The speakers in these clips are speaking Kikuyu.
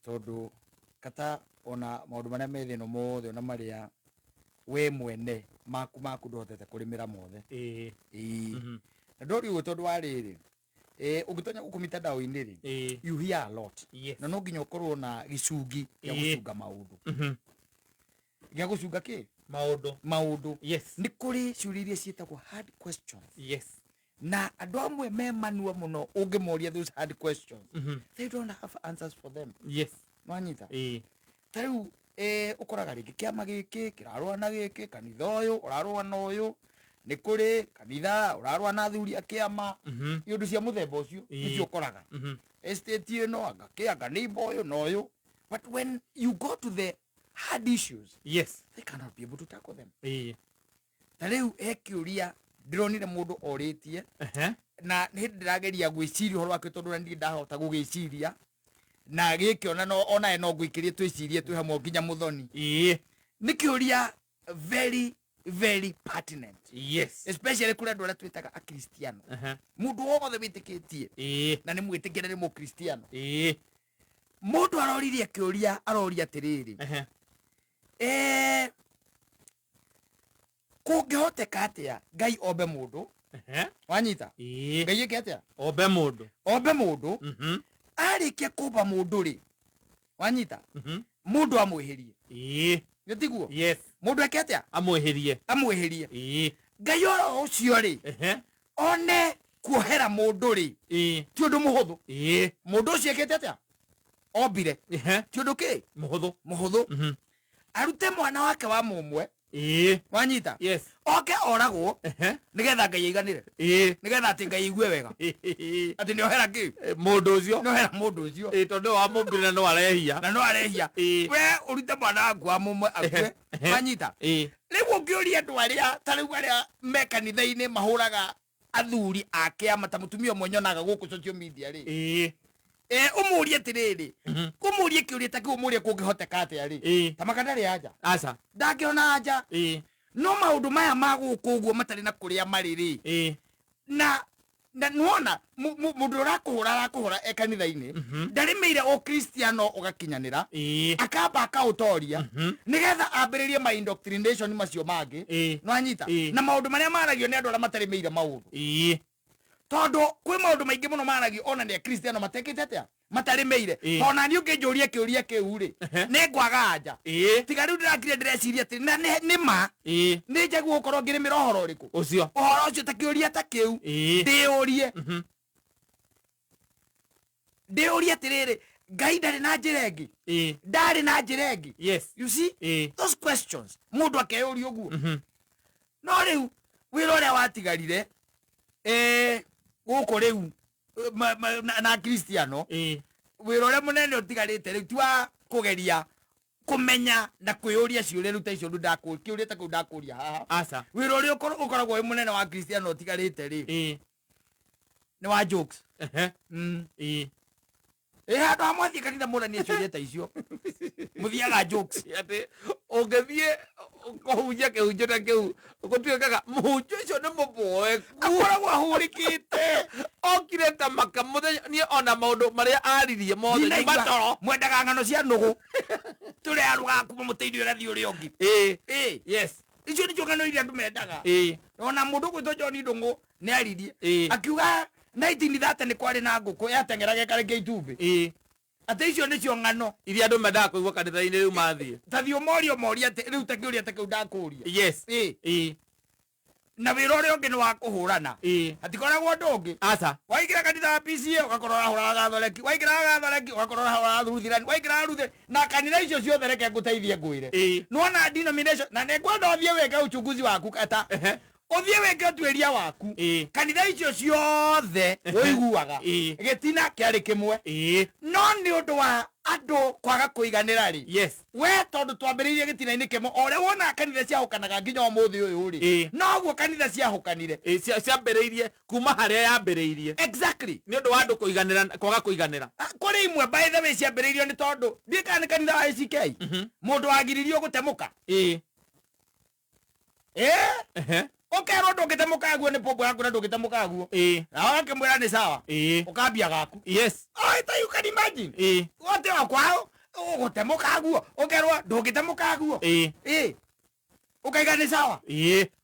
Tondũ kata ona maũndũ marĩa me thĩ ĩno mothe, ona marĩa we mwene maku maku ndũhotete kũrĩmĩra mothe. Ĩĩ. Na ndori ũguo tondũ wa rĩrĩ, ũngĩtonya gũkũ mitandao-inĩ rĩ, you hear a lot. Na no nginya ũkorwo na gĩcungi gĩa gũcunga maũndũ. Gĩa gũcunga kĩ? Maũndũ. Maũndũ. Yes. Nĩ kũrĩ ciũria iria ciĩtagwo hard questions. Na andũ amwe me manua mũno, ũngĩmoria those hard questions, they don't have answers for them. Nwanyita? Ta rĩu ũkoraga rĩngĩ kĩama gĩkĩ kĩrarũa na gĩkĩ, kanitha ũyũ ũrarũa na ũyũ, nĩ kũrĩ kanitha ũrarũa na athuri a kĩama, iũndũ cia mũthemba ũcio. Nĩcio ũkoraga estate ĩno anga kĩ anga neighbor ũyũ na ũyũ, but when you go to the hard issues, they cannot be able to tackle them. Ta rĩu he kĩũria ndĩronire mũndũ orĩtie, na nĩ hĩndĩ ndĩrageria gwĩciria ũhoro wakĩo, tondũ na ndirĩ ndahota gũgĩciria na gĩkĩ, ona no onawe no ngũikĩrie twĩcirie twĩ hamwe nginya mũthoni. Nĩ kĩũria very very pertinent, especially kũrĩ andũ arĩa twĩtaga akristiano. Mũndũ wothe wĩtĩkĩtie na nĩ mwĩtĩkia na nĩ mũkristiano. Mũndũ aroririe kĩũria, aroria atĩrĩrĩ, kũngĩhoteka atĩa Ngai ombe mũndũ? Wanyita? Ngai ĩke atĩa? Ombe mũndũ. Ombe mũndũ. Arĩkia kũmba mũndũ rĩ, wanyita, mũndũ amwĩhĩrie. Nĩ tiguo? Yes. Mũndũ eke atĩa? Amwĩhĩrie. Amwĩhĩrie. Ngai oro ũcio rĩ, one kuohera mũndũ rĩ, ti ũndũ mũhũthũ. Mũndũ ũcio ekĩte atĩa? Ombire. Ti ũndũ kĩ? Mũhũthũ. Mũhũthũ. Arute mwana wake wa mũmwe. Wanyita? Yes. Oke oragwo nĩgetha Ngai aiganĩre, nĩgetha atĩ Ngai aigue wega atĩ nĩohera kĩ? Mũndũ ũcio. Nĩohera mũndũ ũcio. Tondũ nĩwe wamũmbire na no arehia. Na no arehia. We ũrute mwana waku wa mũmwe akue. Wanyita? Rĩu ũngĩũria andũ arĩa ta rĩu arĩa me kanitha-inĩ mahũraga athuri a kĩama, ta mũtumia ũmwe nyonaga gũkũ social media rĩ, ũmũrie atĩrĩrĩ, ũmũrie kĩũria ta kĩu, ũmũrie kũngĩhoteka atĩa rĩ, ta maka ndarĩ anja. Aca. Ndangĩona anja. No maũndũ maya ma gũkũ ũguo matarĩ na kũrĩa marĩ rĩ, na nĩwona mũndũ ũrakũhũra arakũhũra e kanitha-inĩ, ndarĩmĩire ũkristiano ũgakinyanĩra, akamba akaũtoria nĩgetha ambĩrĩrie ma indoctrination macio mangĩ. Nĩwanyita? Na maũndũ marĩa maragio nĩ andũ arĩa matarĩmĩire maũndũ, tondũ kwĩ maũndũ maingĩ mũno maragio ona nĩ akristiano matekĩte atĩa, matarĩmĩire. Ona niĩ ũngĩnjũria kĩũria kĩu rĩ, nĩ ngwaga anja. Tiga rĩu ndĩrakire ndĩreciria atĩ na nĩ ma nĩ njagua gũkorwo ngĩrĩmĩra ũhoro ũrĩkũ. Ũcio. Ũhoro ũcio, ta kĩũria ta kĩu, ndĩũrie, ndĩũrie atĩrĩrĩ, Ngai ndarĩ na njĩra ĩngĩ? Ndarĩ na njĩra ĩngĩ? Yes. You see, those questions mũndũ akeyũria ũguo. No rĩu wĩra ũrĩa watigarire, gũkũ rĩu na kristiano, wĩra ũrĩa mũnene ũtigarĩte rĩu ti wa kũgeria kũmenya na kwĩyũria ciũria rĩu ta icio, ũndũ kĩũria ta kĩu ndakũria haha. Aca. Wĩra ũrĩa ũkoragwo wĩ mũnene wa kristiano ũtigarĩte rĩ, nĩ wa jokes. Ĩ handũ ha mwathiĩ kanitha mũranie ciũria ta icio, mũthiaga jokes. Atĩ ũngĩthiĩ kũhunjia kĩhunjio ta kĩu, gũtuĩkaga mũhunjia ũcio nĩ mũboeku. Akoragwo ahũrĩkĩte. Okire ta maka mũthenya niĩ ona maũndũ marĩa aririe mothe nĩ Ndinaigua matoro. Mwendaga ng'ano cia nũgũ tũrĩa arũgaga kuma mũtĩ-inĩ ũrathiĩ ũrĩa ũngĩ. Ĩ. Icio nĩcio ng'ano iria andũ mendaga. Ona mũndũ ũgwĩtwo John Ndũng'ũ nĩ aririe, akiuga 1930 nĩ kwarĩ na ngũkũ yateng'eraga ĩkarekia itumbĩ, atĩ icio nĩcio ng'ano iria andũ mendaga kũigua kanitha-inĩ rĩu mathiĩ. Ta thiĩ ũmorie, ũmorie atĩ rĩu ta kĩũria ta kĩu ndakũria. Na wĩra ũrĩa ũngĩ nĩ wa kũhũrana. Hatikoragwo ũndũ ũngĩ. Aca. Waingĩra kanitha wa PCA ũgakorwo ũrahũraga Gathoreki, waingĩra Gathoreki ũgakorwo ũrahũraga Lutheran, waingĩra Lutheran, na kanitha icio ciothe reke ngũteithie ngwĩre. Nĩwona denomination, na nĩngwenda ũthiĩ wĩke uchunguzi waku kata, ũthiĩ wĩke ũtuĩria waku. Kanitha icio ciothe ũiguaga, gĩtina kĩarĩ kĩmwe, no nĩ ũndũ wa andũ kwaga kũiganĩra rĩ, we tondũ twambĩrĩirie gĩtina-inĩ kĩmwe, o ũrĩa wonaga kanitha ciahũkanaga nginya ũmũthĩ ũyũ rĩ, noguo kanitha ciahũkanire. Ciambĩrĩirie kuma harĩa yambĩrĩirie. Nĩ ũndũ wa andũ kũiganĩra, kwaga kũiganĩra. Ah, kũrĩ imwe by the way ciambĩrĩirio nĩ tondũ ndiĩ kana nĩ kanitha wa ACK, mũndũ wagiririo gũtemũka. Ũkerwo ndũngĩtemũka guo nĩ pombo yaku na ndũngĩtemũka guo. Na wakĩmwĩra nĩ sawa. Ũkambia gaku. Oh, ta you can imagine. Wote wa kwao ũgũtemũka guo ũkerwo ndũngĩtemũka guo. Ũkaiga nĩ sawa.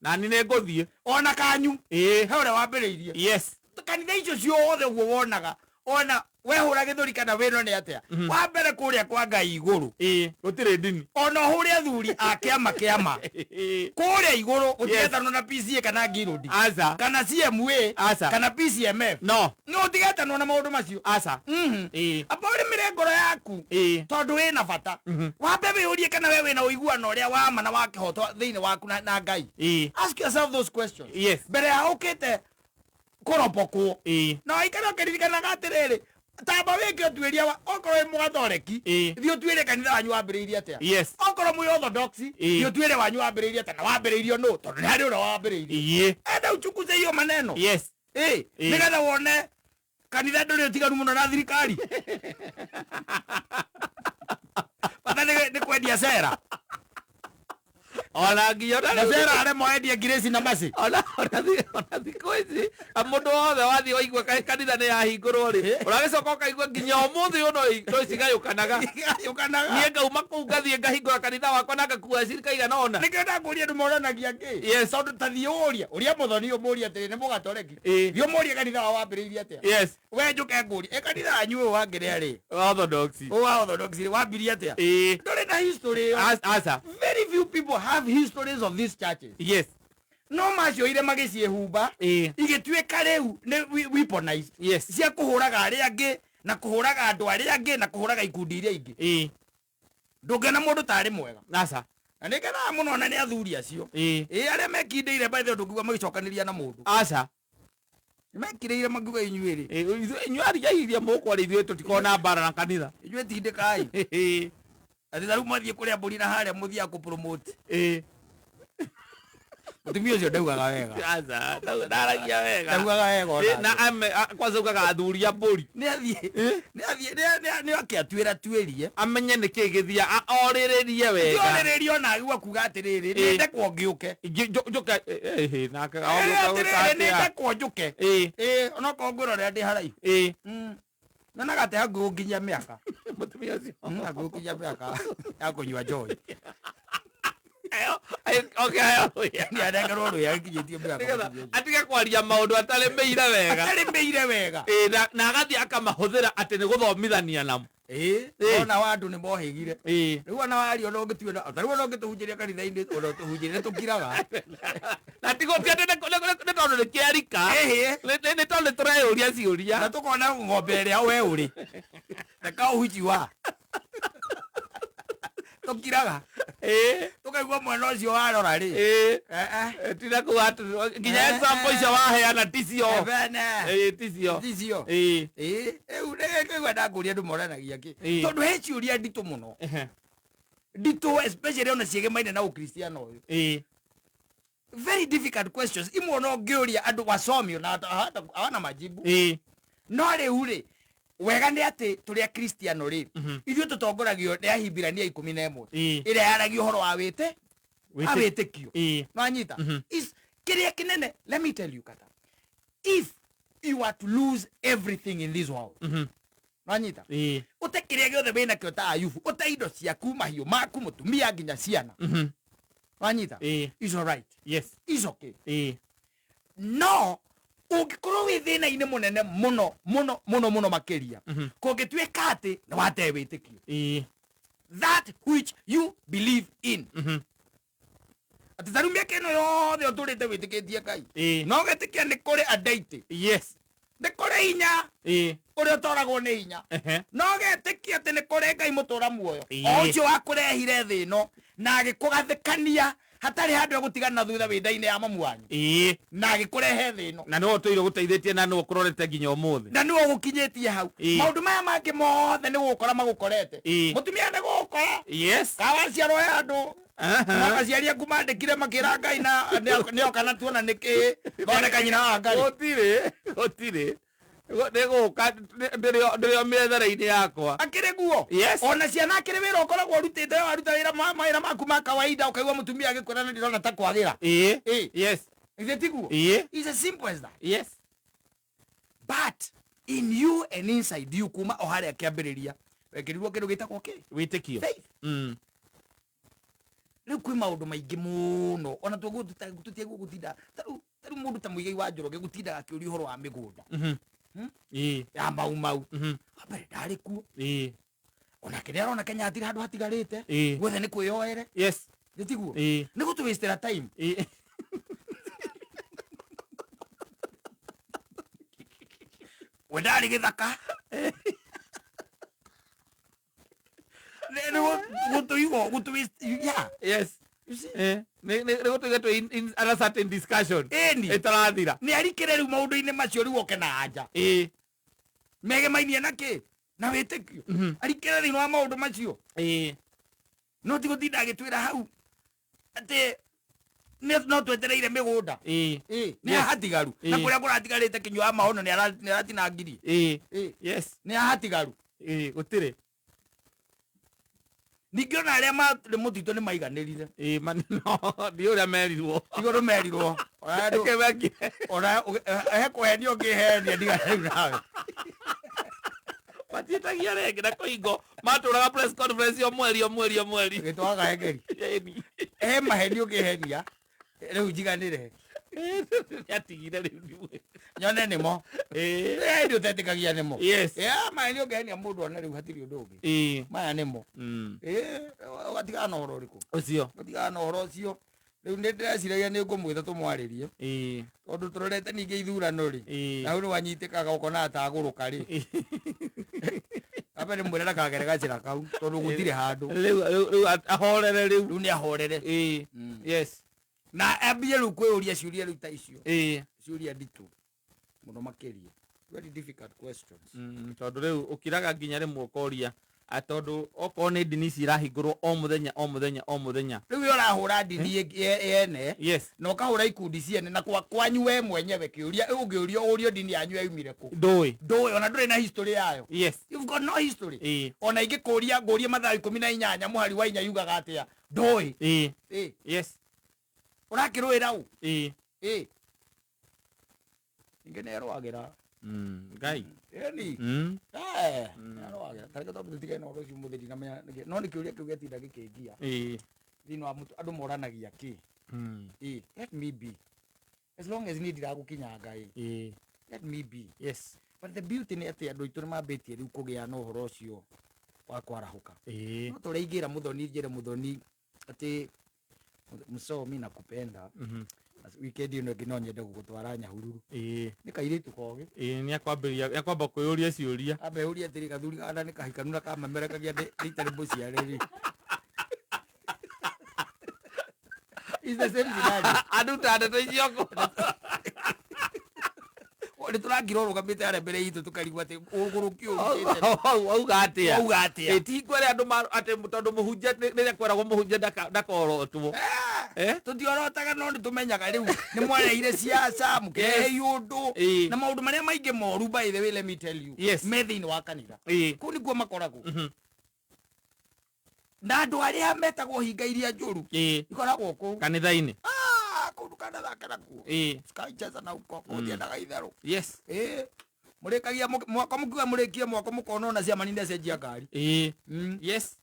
Nani nĩ ngũthiĩ. Ona kanyu. He ũrĩa wambĩrĩirie. Kanitha icio ciothe ũguo wonaga ona wehũra gĩthũri kana wĩno nĩ atĩa. Wa mbere kũrĩa kwa Ngai igũrũ. Gũtirĩ ndini. Ona ũhũre athuri a kĩama kĩama. Kũrĩa igũrũ gũtigetanwo na PCA kana Ngirũndi. Aca. Kana CMA. Aca. Kana PCMF. No. Nĩ ũtigetanwo na maũndũ macio. Aca. Amba ũrĩmĩre ngoro yaku. Tondũ wĩna bata. Wambe wĩyũrie kana we wĩna ũiguano ũrĩa wa ma na wa kĩhoto thĩinĩ waku na Ngai. Ask yourself those questions. Mbere ya ũkĩte kũropokwo. Na waikara ũkĩririkanaga atĩrĩrĩ, tamba wĩke ũtuĩria wa okorwo wĩ mũgathoreki, thiĩ ũtuĩrie kanitha wanyu wambĩrĩirie atĩa. Okorwo mwĩ orthodox, thiĩ ũtuĩrie wanyu wambĩrĩirie atĩa na wambĩrĩirio nũ, tondũ nĩ harĩ ũrĩa wambĩrĩirie. Enda uchunguze hiyo maneno. Nĩgetha wone kanitha ndũrĩ ũtiganu mũno na thirikari. Bata nĩ kwendia cera. Ona nginya na cera arĩa moendia ngirĩci na maci. Ona thikũ ici mũndũ wothe wathiĩ waigua kanitha nĩ yahingũrwo rĩ, ũragĩcoka ũkaigua nginya ũmũthĩ ũyũ no cigayũkanaga. Cigayũkanaga. Niĩ ngauma kũu ngathiĩ ngahingũra kanitha wakwa na ngakua cirika igana ũna. Nĩkĩo ndakũria andũ moranagia kĩ? Tondũ ta thiĩ ũrie, ũria mũthoni ũmũrie atĩrĩ, nĩ mũgatoreki? Thiĩ ũmũrie kanitha wao wambĩrĩirie atĩa? We njũke ngũrie, kanitha wanyu ũyũ wa Ngerea rĩ? Orthodox. Ũyũ wa Orthodox rĩ, wambirie atĩa? Ndũrĩ na history ĩyo. Aca. Very few people have histories of these churches. No macioire magĩciĩhumba, igĩtuĩka rĩu nĩ weaponized. Cia kũhũraga arĩa angĩ, na kũhũraga andũ arĩa angĩ, na kũhũraga ikundi iria ingĩ. Ndũngĩona mũndũ tarĩ mwega. Aca. Na nĩngenaga mũno ona nĩ athuri acio. Arĩa mekindĩire by the way ndũngiuga magĩcokanĩria na mũndũ. Aca. Mekindĩire makiuga inyuĩ rĩ. Inyuĩ aria iria mũkwaria ithuĩ tũtikoragwo na mbara na kanitha. Inyuĩ tindĩkai. Atĩ ta rĩu mwathiĩ kũrĩa mbũri na harĩa mũthiaga kũpromote. Mũtumia ũcio ndaugaga wega. Aca, ndaragia wega. Ndaugaga wega ona Na kwanza ugaga athuri a mbũri. Nĩ athiĩ, nĩ athiĩ, nĩ, nĩ, nĩ oke atuĩra tuĩrie. Amenye nĩ kĩĩ gĩthia, orĩrĩrie wega. Ti orĩrĩrie ona agĩrĩirwo kuga atĩrĩrĩ, nĩ ndekwo ngĩũke. Njũke, nake ogĩũka Atĩrĩrĩ, gũka nĩ atĩa? ndekwo njũke. Onokorwo ngwĩrorera ndĩ haraihu. Nyonaga atĩ hakuhĩ gũkinyia mĩaka. Mũtumia ũcio. Hakuhĩ gũkinyia mĩaka ya kũnyua njohi. Nĩ anengerwo rũhĩa agĩkinyĩtie mĩaka Nĩgetha mũtumia ũcio. atige kwaria maũndũ atarĩmĩire wega. Atarĩmĩire wega. Na agathiĩ akamahũthĩra atĩ nĩ gũthomithania namo. Ona wa andũ nĩ mohĩgire. Rĩu ona waria ona ũngĩtuĩra, ta rĩu ona ũngĩtũhunjĩria kanitha-inĩ, ona ũtũhunjĩrie nĩ tũkiraga. Na ti gũthiĩ atĩ nĩ tondũ nĩ kĩarika. Nĩ tondũ nĩ tũreyũria ciũria. Na tũkona ng'ombe ĩrĩa we ũrĩ. Na kaũhunji wa. Tũkiraga. Tũkaigua mwena ũcio warora rĩ. Tira kuga atĩ nginya example icio waheana ticio. Bene. Ticio. Ticio. Rĩu nĩ ngũigua ndakũria andũ moranagia kĩ. Tondũ he ciũria nditũ mũno. Nditũ especially ona ciĩgemaine na ũkristiano ũyũ. Very difficult questions. Imwe no ngĩũria andũ wasomio na hawana majibu. No rĩu rĩ, wega nĩ atĩ tũrĩ akristiano rĩ, ithuĩ tũtongoragio nĩ Ahibirania ikũmi na ĩmwe. Ĩrĩa yaragia ũhoro wa wĩte, wa wĩtĩkio. No anyita? Is kĩrĩa kĩnene, let me tell you kata. If you are to lose everything in this world. No anyita? Ũte kĩrĩa gĩothe wĩnakĩo ta Ayubu, ũte indo ciaku, mahiũ maku, mũtumia nginya ciana. No anyita? It's all right. It's okay. No ũngĩkorwo wĩ thĩna-inĩ mũnene mũno, mũno, mũno, mũno makĩria, kũngĩtuĩka atĩ nĩ wate wĩtĩkio. That which you believe in. Atĩ ta rĩu mĩaka ĩno yothe ũtũrĩte wĩtĩkĩtie Ngai. No ũgetĩkia nĩ kũrĩ a deity. Nĩ kũrĩ hinya. Ũrĩa ũtoragwo nĩ hinya. No ũgetĩkia atĩ nĩ kũrĩ Ngai mũtũra muoyo. O ũcio wakũrehire thĩ ĩno na agĩkũgathĩkania hatarĩ handũ egũtigana na thutha wĩ nda-inĩ ya mamu wanyu. Na agĩkũrehe thĩ ĩno. Na nĩwe ũtũire gũteithĩtie na nĩwe ũkũrorete nginya ũmũthĩ. Na nĩwe ũgũkinyĩtie hau. Maũndũ maya mangĩ mothe nĩ gũgũkora magũkorete. Mũtumia nĩ gũgũkora. Kawaciarwo he andũ. Makaciari aku mandĩkire makĩra Ngai na nĩoka na tuona nĩkĩ. Thondeka nyina wa Ngai. Gũtirĩ, gũtirĩ. Nĩ gũka, ndĩrĩ o mĩethere-inĩ yakwa. Akĩrĩ guo? Ona ciana akĩrĩ wĩra ũkoragwo ũrutĩte, we waruta wĩra mawĩra maku ma kawaida, ũkaigua mũtumia agĩkwĩra nĩ ndĩrona ta kwagĩra. Ithe tiguo? Ĩĩ. It's as simple as that. Yes. But in you and inside you, kuma o harĩa kĩambĩrĩria, wekĩrirwo kĩndũ gĩtagwo kĩ? Wĩtĩkio. Faith. Rĩu kwĩ maũndũ maingĩ mũno ona tuoguo tũtiagwo gũtinda tarĩu mũndũ ta Muigai wa Njoroge gũtindaga akĩũria ũhoro wa mĩgũnda. Ĩĩ. Ya Mau Mau. Mhm. Wambere ndarĩ kuo. Ĩĩ. Onake nĩ arona Kenya hatirĩ handũ hatigarĩte. Ĩĩ. Guothe nĩ kwĩyoere. Yes. Nĩ tiguo? Ĩĩ. Nĩ gũtũwastĩra time. Ĩĩ. We ndarĩ gĩthaka. Nĩ gũtũigwo gũtũ, yeah. Yes. You see? Eh, nĩ gũtũiga twĩ in a certain discussion Ĩni. ĩtarathira. Nĩ arikĩre rĩu maũndũ-inĩ macio rĩu oke na anja. Ĩĩ. Megemainie na kĩ? Na wĩtĩkio. Arikĩre thĩinĩ wa maũndũ macio. Ĩĩ. No ti gũtinda agĩtwĩra hau atĩ no twetereire mĩgũnda. Ĩĩ. Ĩĩ, nĩ Yes. ahatigaru. Na Ĩĩ. kũrĩa kũratigarĩte kĩnyua mahono nĩ aratinangirie. Ĩĩ. Ĩĩ. Yes. Nĩ ahatigaru. Ĩĩ, gũtirĩ. Ningĩ ona arĩa marĩ mũtitũ nĩ maiganĩrire. Ĩĩ, no, ndi ũrĩa merirwo. Tigo ũndũ merirwo. Ona andũ Reke mekire. ona he kũhenio ũngĩhenia ndiga rĩu nawe. Matiĩtagia rĩngĩ na kũhingo matũraga press conference o mweri o mweri o mweri. Gĩtwaga hengeri. Ĩni. He maheni ũngĩhenia rĩu njiganĩre. Nĩatigire rĩu ndiũĩ. Nyone nĩmo. Ĩĩ. He hĩndĩ ũtetĩkagia nĩmo. Yes. Yeah, maheni ũngĩhenia mũndũ one rĩu hatirĩ ũndũ ũngĩ. Ĩĩ. Maya nĩmo. Ĩĩ, ũgatigana na ũhoro ũrĩkũ? Ũcio. Ũgatigana na ũhoro ũcio. Rĩu nĩ ndĩreciragia nĩ ngũmwĩta tũmwarĩrie. Ĩĩ. Tondũ tũrorete ningĩ ithurano rĩ. Ĩĩ. Na hau nĩ wanyitĩkaga ũkona atagũrũka rĩ. Ambe ndĩmwĩre ndakagere gacĩra kau tondũ gũtirĩ handũ. Rĩu ahorere rĩu. Rĩu nĩ ahorere. Ĩĩ. Yes. Na ambie rĩu kwĩyũria ciũria rĩu ta icio. Ĩĩ. Ciũria nditũ mũno makĩria. Very difficult questions. Tondũ rĩu ũkiraga nginya rĩmwe ũkoria tondũ okorwo nĩ ndini ici irahingũrwo o mũthenya o mũthenya o mũthenya. Rĩu we ũrahũra ndini yene. Yes. Na ũkahũra ikundi ciene na kwanyu we mwenyewe kĩũria ũngĩũrio ũrio ndini yanyu yaumire kũ. Ndũĩ. Ndũĩ ona ndũrĩ na history yayo. Yes. You've got no history. Ĩĩ. Ona ingĩkũria ngũrie Mathayo 18 mũhari wa 4 yugaga atĩa. Ndũĩ. Ĩĩ. Ĩĩ. Yes. Ũrakĩrũĩra ũ? Ĩĩ. Ĩĩ. Ningĩ nĩarũagĩra. Ngai. Ĩni. Nĩarũagĩra. Ta reke twambe tũtigane na ũhoro ũcio mũthĩ ndinamenya nĩkĩ. No nĩ kĩũria kĩu gĩatinda gĩkĩngia. Ĩĩ. Thĩinĩ wa mũtwe andũ moranagia kĩ. Ĩĩ. Let me be. As long as niĩ ndiragũkinyanga ĩ. Ĩĩ. Let me be. Yes. But the beauty nĩ atĩ andũ aitũ nĩmambĩtie rĩu kũgĩa na ũhoro ũcio wa kwarahũka. Ĩĩ. No tũrĩa ingĩra Mũthoni njĩre Mũthoni atĩ msomi nakupenda. Weekend ĩno ĩngĩ no nyende gũgũtwara Nyahururu. Ĩĩ. Nĩ kairĩtu kogĩ. Ĩĩ, nĩakwambĩrĩria nĩakwamba kwĩyũria ciũria. Ambe ũrie atĩrĩ gathuri kana nĩ kahikanu na kamemerekagia ndĩ itarĩ mũciare rĩ. It's the same scenario. Andũ ta ndeto icio kũ. Nĩ tũrakira ũrũgamĩte harĩa mbere itũ tũkarigwo atĩ ũgũrũki ũrutĩte. Wauga atĩa? Wauga atĩa? Ĩ, ti hingo ĩrĩa andũ atĩ tondũ mũhunjia rĩrĩa kweragwo mũhunjia ndakorotwo. Tũtiorotaga no nĩtũmenyaga rĩu nĩ mwareire ciaca mũkĩrehe iũndũ Ĩĩ. na maũndũ marĩa maingĩ moru by the way let me tell you. Yes. Me thĩinĩ wa kanitha. Ĩĩ. Kũu nĩkuo makoragwo. Na andũ arĩa metagwo hinga iria njũru. Ĩĩ. Ikoragwo kũu. Kanitha-inĩ. Kũu ndũkanathake nakuo. Ĩĩ. Sikaicheza na uko kũthiendaga itherũ. Yes. Ĩĩ. Mũrĩkagia mwako mũkiuga mũrĩkie mwako mũkona ona ciama nĩ cenjia ngari. Ĩĩ. Yes.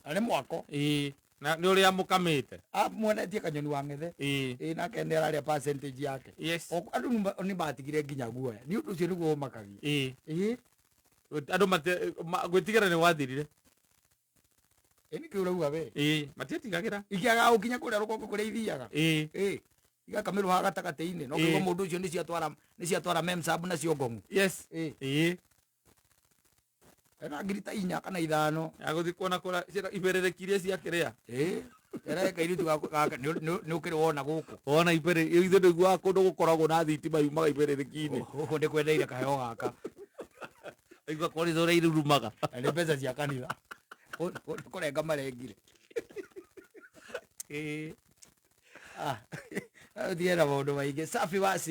Na nĩ mwako. Ĩĩ. Na nĩ ũrĩa mũkamĩte. Mwonetie kanyoni wa ng'ethe. Ĩĩ. Ĩĩ, nake nĩ ararĩa percentage yake. Yes. Andũ nĩ matigire nginya guoya. Nĩ ũndũ ũcio nĩguo ũmakagia. Ĩĩ. Ĩĩ. Andũ gwĩtigĩra nĩ gwathirire. Ĩĩ, nĩkĩ ũrauga we? Ĩĩ, matietigagĩra. Ikĩagaga gũkinya kũrĩa rũgongo kũrĩa ithiaga. Ĩĩ. Ĩĩ. Igakamĩrũha gatagatĩ-inĩ. No Ĩĩ. kĩguo mũndũ ũcio nĩ ciatwara memsab nacio ngong'u. Yes. Ĩĩ. Ĩĩ. Ena ngiri ta 4 kana 5. Agũthiĩ kuona kũrĩa ibĩrĩrĩki iria ciakĩrĩa. Ĩĩ. Era kairĩtu gaka nĩ ũkĩrĩ wona gũkũ. Wona ibĩrĩ, ithuĩ ndũiguaga kũndũ gũkoragwo na thitima yumaga ibĩrĩrĩki-inĩ. Gũkũ nĩ kwendeire kaheo gaka. Aigua kũrĩ ũrĩa irurumaga. Na nĩ mbeca cia kanitha. Kũrenga marengire. Ĩĩ. Ũtige na maũndũ maingĩ. Safi wasi.